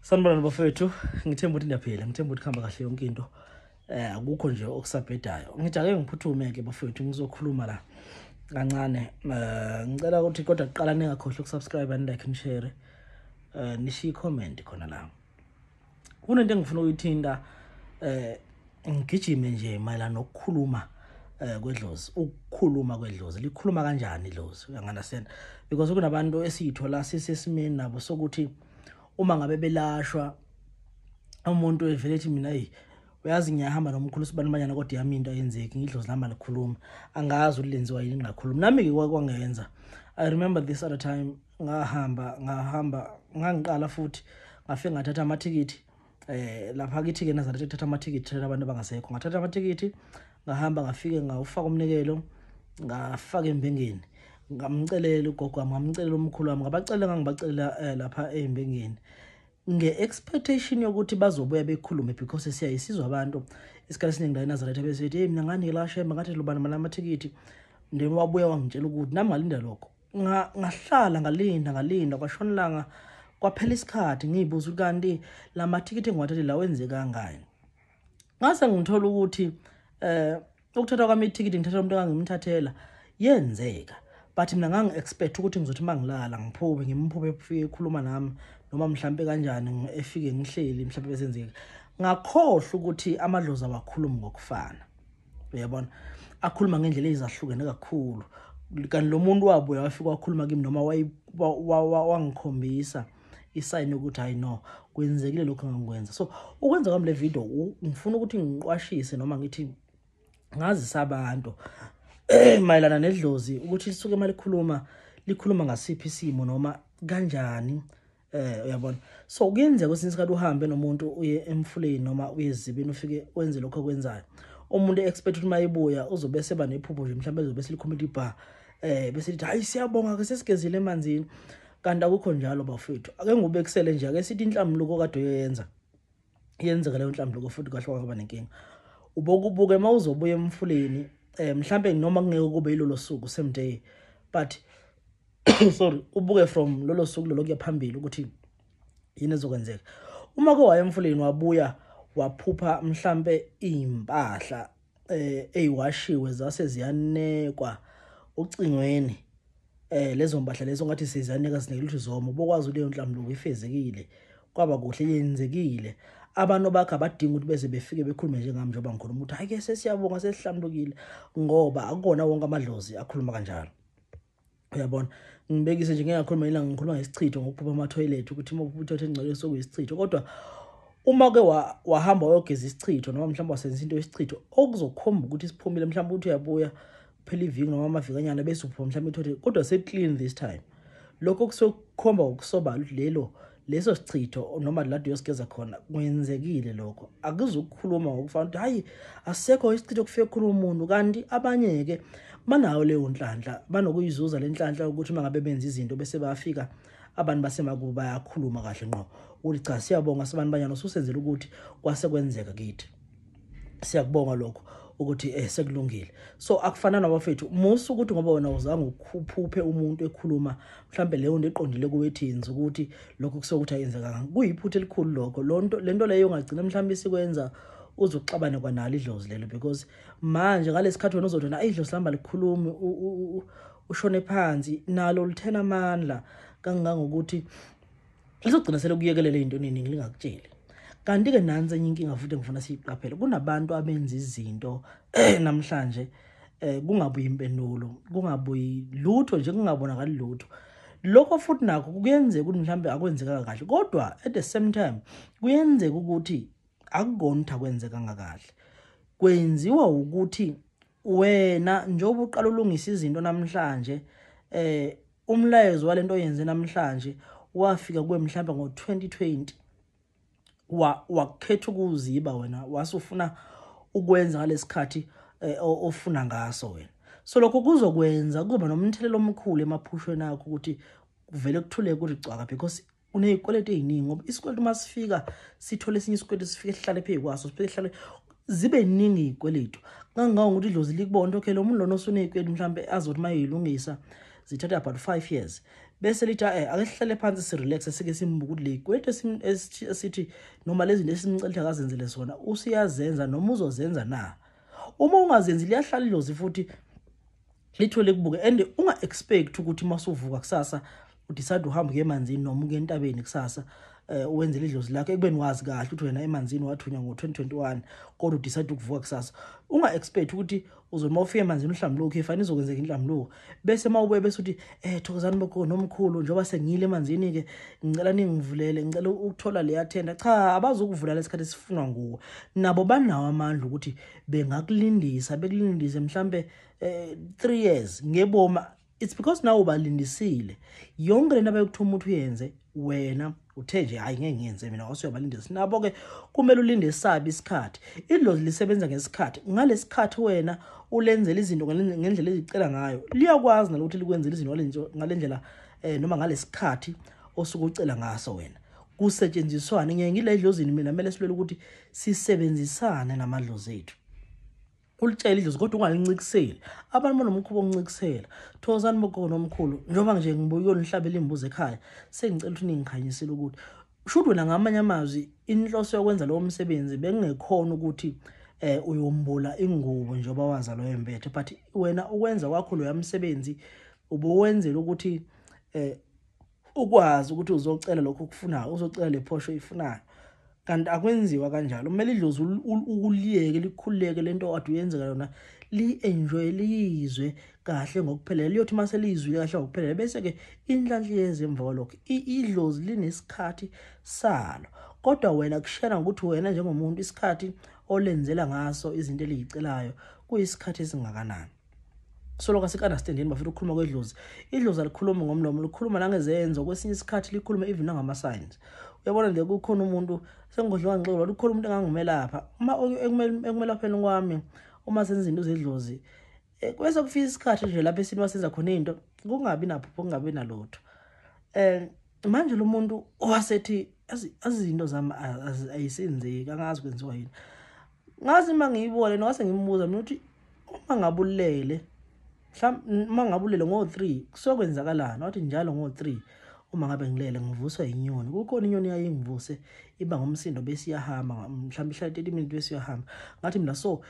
Sanibonani bafethu, ngithemba ukuthi niyaphila, ngithemba ukuthi kuhamba kahle yonke into. Akukho nje okusabhedayo. Ngithi ake ngiphuthume ke bafethu, ngizokhuluma la kancane. Ngicela ukuthi kodwa kuqala ningakhohlwa ukusubscribe and like and share. Nishiye comment khona la. Kunento engifuna ukuyithinta, ngigijime nje mayelana nokukhuluma kwedlozi. Ukukhuluma kwedlozi, likhuluma kanjani idlozi? Uyangunderstand? Because kunabantu esiyithola sisesimeni nabo sokuthi uma ngabe belashwa umuntu evele ethi, "Mina, hey, uyazi ngiyahamba nomkhulu sibani banyana, kodwa yami into ayenzeki, ngidlozi lami alikhuluma, angazi ukuthi lenziwa yini ngingakhulumi." Nami ke kwangenza. I remember this other time ngahamba ngangiqala futhi ngafike ngathatha amathikithi lapha kithi ke Nazareth, kuthatha amathikithi thela abantu abangasekho. Ngathatha amathikithi, ngahamba, ngafike ngawufaka umnikelo, ngafaka embengeni, ngamcelela ugogo wami, ngamcelela umkhulu wami, ngabacelela, ngangibacelela lapha ezimbengeni nge-expectation yokuthi bazobuya bekhulume, because siyayisizwa abantu isikhathi esiningi la eNazaretha besithi, "Hey, mina nganikela Shembe, ngathi lubani mana amathikithi," then wabuya wangitshela ukuthi nami ngalinda lokho. Ngahlala ngalinda, ngalinda, kwashona ilanga, kwaphela isikhathi, ngiyibuza ukuthi kanti la mathikithi engiwathathe la wenzeka kangani. Ngase ngithola ukuthi ukuthatha kwami ithikithi, ngithatha umuntu engangimthathela, yenzeka, but mina ngangi-expect ukuthi ngizothi uma ngilala ngiphuphe, ngimphuphe efike ekhuluma nami, noma mhlampe kanjani, efike ngihleli mhlampe besenzeka. Ngakhohlwa ukuthi amadlozi awakhulumi ngokufana, uyabona, akhuluma ngendlela ezahlukene kakhulu. Kanti lo muntu wabuya wafika wakhuluma kimi, noma wangikhombisa isayini yokuthi hayi no, kwenzekile lokho engangikwenza. So ukwenza kwami le video, ngifuna ukuthi ngiqwashise noma ngithi ngazisa abantu mayelana nedlozi, ukuthi lisuke malikhuluma likhuluma ngasiphi isimo noma kanjani, uyabona. So kuyenzeka kwesinye isikhathi uhambe nomuntu uye emfuleni noma uye ezibini, ufike wenze lokho okwenzayo, umuntu expect ukuthi mayibuya uzobe seba nephupho nje, mhlawumbe ezobe selikhomela ibha, bese lithi, "Hayi, siyabonga ke, sesigezile emanzini." Kanti akukho njalo bafethu. Ake ngubekisele nje, ake sithi inhlambuluko kade uyenza yenzeka leyo nhlambuluko futhi kahle, kwaba nenkinga, ubokubuke mawuzobuya emfuleni, mhlambe noma kungeke kube yilolo suku same day, but sorry, ubuke from lolo suku lolo kuya phambili ukuthi yini ezokwenzeka. Uma ke waya emfuleni wabuya waphupha mhlambe impahla eyiwashiwe zase ziyanekwa ucingweni, lezo mpahla lezo ngathi siziyaneka sineke ukuthi zoma, ubokwazi leyo nhlambuluko ifezekile, kwaba kuhle, yenzekile. Abantu bakhe abadinga ukuthi beze befike bekhulume njengami njengoba ngikhuluma ukuthi hayi ke, sesiyabonga, sesihlambulukile, ngoba akukona wonke amadlozi akhuluma kanjalo, uyabona. Ngibekise nje, ngeke ngakhuluma ilanga ngikhuluma ngesichitho, ngokuphupha ama-toilet, ukuthi uma uphupha i-toilet engcwele sokuyisichitho. Kodwa uma ke wahamba wayogeza isichitho noma mhlawumbe wasebenzisa into yesichitho okuzokhomba ukuthi siphumile, mhlawumbe uthi uyabuya phela iviki noma amavikanyana, bese uphuma mhlawumbe i-toilet kodwa se-clean this time, lokho kusokukhomba ngokusobala ukuthi leso sichitho noma la uyosigeza khona kwenzekile lokho. Akuzukukhuluma ngokufana ukuthi hayi, asisekho isichitho, kufike khuluma umuntu. Kanti abanye-ke banayo leyo nhlanhla, banokuyizuza le nhlanhla ukuthi uma ngabe benza izinto bese bayafika abantu basemakubo bayakhuluma kahle ngqo ukuthi, "Cha, siyabonga sabantu banyana, ususenzela ukuthi kwase kwenzeka kithi, siyakubonga lokho ukuthi sekulungile." So akufana nabafethu, musu ukuthi ngoba wena uzange uphuphe umuntu ekhuluma mhlambe leyo nto eqondile kuwethinzi ukuthi lokho kusokuthi ayenzekanga, kuyiphutha elikhulu lokho. Lonto lento leyo ungagcina mhlambe isikwenza uzoxabana kwanalo idlozi lelo, because manje ngalesikhathi wena uzothi na idlozi lihamba likhulumi, ushone phansi nalo lithena amandla kangangokuthi lizogcina selekuyekelela into eningi lingakutsheli. Kanti-ke nansi enye inkinga futhi engifuna siyiqaphele: kunabantu abenza izinto namhlanje, kungabuyi impendulo, kungabuyi lutho nje, kungabonakali lutho. Lokho futhi nakho kuyenzeka ukuthi mhlambe akwenzekanga kahle, kodwa at the same time kuyenzeka ukuthi akukona ukuthi akwenzekanga kahle, kwenziwa ukuthi wena njengoba uqala ulungisa izinto namhlanje, umlayezo walento oyenze namhlanje wafika kuwe mhlawumbe ngo-2020, wa wakhetha ukuziba wena, wasufuna ukwenza ngalesikhathi ofuna ngaso wena. So lokho kuzokwenza kuzoba nomthelela omkhulu emaphushweni akho ukuthi kuvele kuthuleke ukuthi cwaka, because unezikweletu eziningi, ngoba isikweletu uma sifika sithole esinye isikweletu, sifike sihlale phezu kwaso, sifike sihlale, zibe ningi izikweletu kangangokuthi idlozi likubona, okay, lo muntu lona osunezikweletu mhlambe azothi uma eyilungisa zithatha about 5 years. Bese lithi ake sihlale phansi si-relax, sike simbuke ukuthi le kwethu esithi noma lezi zinto esimcela ukuthi akazenzele sona usiyazenza noma uzozenza na. Uma ungazenzi liyahlala idlozi futhi lithole kubuke, and unga-expect ukuthi uma usuvuka kusasa udecide uhambe uye emanzini noma uke entabeni kusasa, uwenzele idlozi lakho ekubeni wazi kahle ukuthi wena emanzini wathunywa ngo-2021, kodwa udecide ukuvuka kusasa. Unga-expect ukuthi uzothi uma ufika emanzini uhlambuluke, ifane izokwenzeka inhlambuluko, bese uma ubuye bese uthi thokozani bogogo nomkhulu, njengoba sengiyile emanzini-ke ngicela ningivulele, ngicela ukuthola leya thenda. Cha, abazukuvula lesikhathi esifunwa nguwe. Nabo banawo amandla ukuthi bengakulindisa, bekulindise mhlambe 3 years ngeboma. It's because nawe ubalindisile yonke lento abayokuthuма ukuthi uyenze, wena uthe nje hayi ngeke ngiyenze mina, wasuyabalindisa. Nabo-ke kumele ulinde sabi isikhathi. Idlozi lisebenza ngesikhathi. Ngalesikhathi wena ulenzela izinto ngendlela ezicela ngayo, liyakwazi nalokuthi likwenzele izinto ngale ndlela noma ngalesikhathi osuke ucela ngaso wena. Kusetshenziswane. Ngiye ngile edlozini mina, kumele silwele ukuthi sisebenzisane namadlozi ethu. Ulitshele idlozi kodwa ungalincikiseli. Abantu banomkhuba wokuncikisela. Thokozani bogogo nomkhulu, njengoba nje ngibuye uyonihlabela imbuzi ekhaya, sengicela ukuthi ningikhanyisele ukuthi shuthi wena ngamanye amazwi inhloso yokwenza lowo msebenzi bengingekhona ukuthi uyombula ingubo njengoba wazalwa embethe, but wena ukwenza kwakho loya msebenzi ubuwenzela ukuthi ukwazi ukuthi uzocela lokho okufunayo, uzocela le phosho oyifunayo. Kanti akwenziwa kanjalo. Kumele idlozi ukuliyeke, likhululeke lento kade uyenzeka yona, li-enjoy, liyizwe kahle ngokuphelele. Liyothi uma seliyizwile kahle ngokuphelele, bese-ke inhlanhla iyeza emva kwalokho. Idlozi linesikhathi salo, kodwa wena kushiyana ngokuthi wena njengomuntu isikhathi olenzela ngaso izinto eliyicelayo kuyisikhathi esingakanani. So lokho asik-understandeni bafethu ukukhuluma kwedlozi. Idlozi alikhulumi ngomlomo, likhuluma nangezenzo, kwesinye isikhathi likhulume even nangama-signs. Uyabona nje kukhona umuntu, sengodliwa ngixola, kukhona umuntu engangimelapha. Uma ekumelapheni kwami, uma senza izinto zedlozi, kwese kufika isikhathi nje lapho esini wasenza khona into, kungabi naphupho, kungabi nalutho. Manje lo muntu wasethi azi izinto zami ayisenzeki, angazi kwenziwa yini. Ngazi uma ngiyibone nowase ngimbuza mina ukuthi uma ngabulele mhlawumbe uma ngabulele ngo-3 kusuke kwenzakalani? Wathi njalo ngo-3 uma ngabe ngilele ngivuswa inyoni. Kukhona inyoni yayingivuse iba ngumsindo bese iyahamba, mhlawumbe ihlala 30 minutes bese iyahamba. Ngathi mina so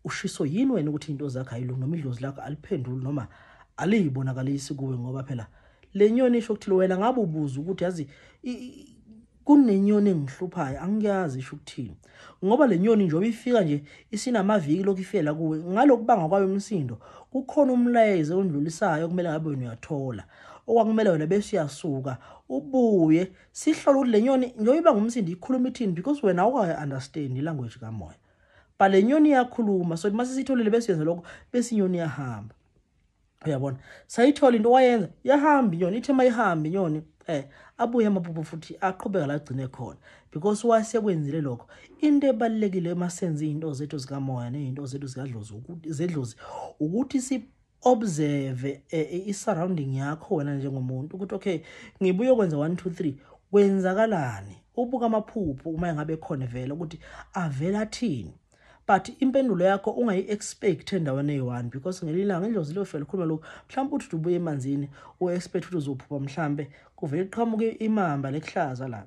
ushiso yini wena ukuthi into zakho ayilungi noma idlozi lakho aliphenduli noma aliyibonakalisi kuwe, ngoba phela le nyoni isho ukuthi wena ngabe ubuza ukuthi yazi kunenyoni engihluphayo angiyazi isho ukuthini, ngoba le nyoni njengoba ifika nje isinamaviki lokhu ifika kuwe, ngalokubanga kwayo umsindo kukhona umlayezo ondlulisayo okumele ngabe wena uyathola, okwakumele wena bese uyasuka ubuye sihlole ukuthi le nyoni njengoba iba ngumsindo ikhuluma ithini, because wena awukayi-understand ilanguage kamoya, but le nyoni iyakhuluma. So mase siyitholile bese yenza lokho, bese inyoni iyahamba. Uyabona, sayithola into wayenza, yahamba inyoni. Ithe mayihamba inyoni abuye amaphupho futhi aqhubeka la agcine khona, because wasekwenzile lokho. Into ebalulekile masenze izinto zethu zikamoya nezinto zethu zikadlozi ukuthi zedlozi ukuthi si observe i-surrounding yakho wena njengomuntu ukuthi okay ngibuye ukwenza 1 2 3 kwenzakalani, ubuka amaphupho uma ngabe khona vele ukuthi avela athini, but impendulo yakho ungayi-expect endaweni eyi-one, because ngelinye ilanga idlozi liyofela likhuluma lokhu. Mhlawumbe uthi ubuye emanzini u-expect ukuthi uzophupha mhlambe kuvele iqhamuke imamba lekuhlaza la,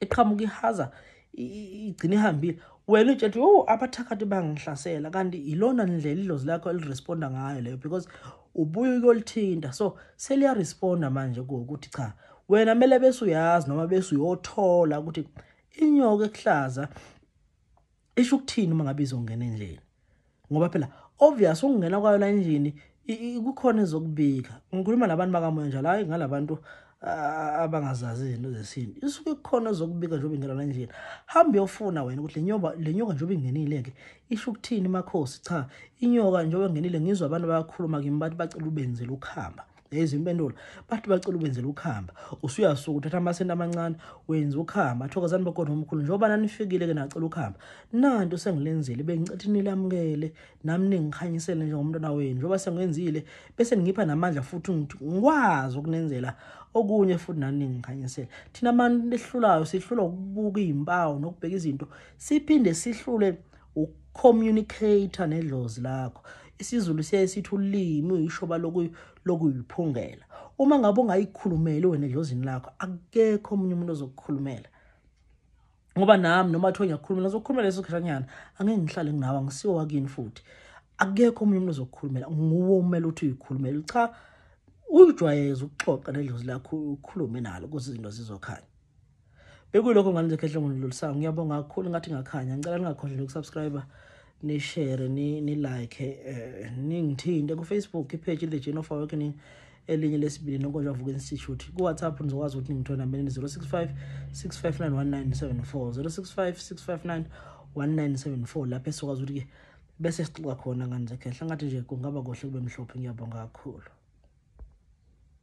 iqhamuka ihaza igcine ihambile, wena utshela ukuthi oh abathakathi bangihlasela, kanti ilona ndlela idlozi lakho eliresponda ngayo leyo, because ubuye ukuyolithinta, so seliyaresponda manje kuwo ukuthi cha wena kumele bese uyazi noma bese uyothola ukuthi inyoka ekuhlaza isho ukuthini uma ngabe izongena endlini, ngoba phela obvious ukungena kwayo la endlini kukhona ezokubika. Ngikhuluma nabantu bakamoya njalo, hayi ngalabantu abangazazi izinto zesintu. Isuke kukhona ezokubika njengoba ingena la endlini. Hamba uyofuna wena ukuthi le nyoka njengoba ingenile-ke isho ukuthini makhosi. Cha, inyoka njengoba ingenile ngizwa abantu bayakhuluma kimi bathi bacela ubenzele ukuhamba. Lezi impendulo bathi bacela ubenzele ukuhamba, usuyasuka uthatha amasenti amancane wenza ukuhamba. Thokozani bogogo omkhulu, njengoba nanifikile-ke nacela ukuhamba, nanto sengilenzile, bengicela ukuthi nilamukele nami ningikhanyisele njengomntwana wenu njengoba sengenzile, bese ningipha namandla futhi ngikwazi ukunenzela okunye futhi nani ningikhanyisele. Thina abantu esihlulayo sihlulwa ukubuka iy'mpawu nokubheka izinto, siphinde sihlule ukucommunicate nedlozi lakho. IsiZulu siyaye sithi ulimi uyishoba Lokuyiphungela, uma ngabe ungayikhulumeli wena edlozini lakho, akekho omunye umuntu ozokukhulumela, ngoba nami noma thiwa ngiyakukhulumela, ngizokukhulumela leso sikhashanyana, angeke ngihlale nginawe, angisiwo wakini futhi. Akekho omunye umuntu ozokukhulumela, nguwe umele ukuthi uyikhulumele. Cha, uyijwayeze ukuxoxa nedlozi lakho, ukhulume nalo ukuze izinto zizokhanya. Bekuyilokho ngane zekhehle ngondlulisayo. Ngiyabonga kakhulu, ngathi ngakhanya. Ngicela ningakhohlwa ukusubscribe, ni-share, ni-like, ningithinte ku-Facebook ipage The Journey of Awakening, elinye lesibili Nonkonjo Avuka Institute. Ku-WhatsApp nizokwazi ukuthi ningithole nambeni 065 659 1974, 065 659 1974, lapho esizokwazi ukuthi-ke bese sixoxa khona, ngane zekhehla. Ngathi nje kungaba kuhle, kube mhlophe. Ngiyabonga kakhulu.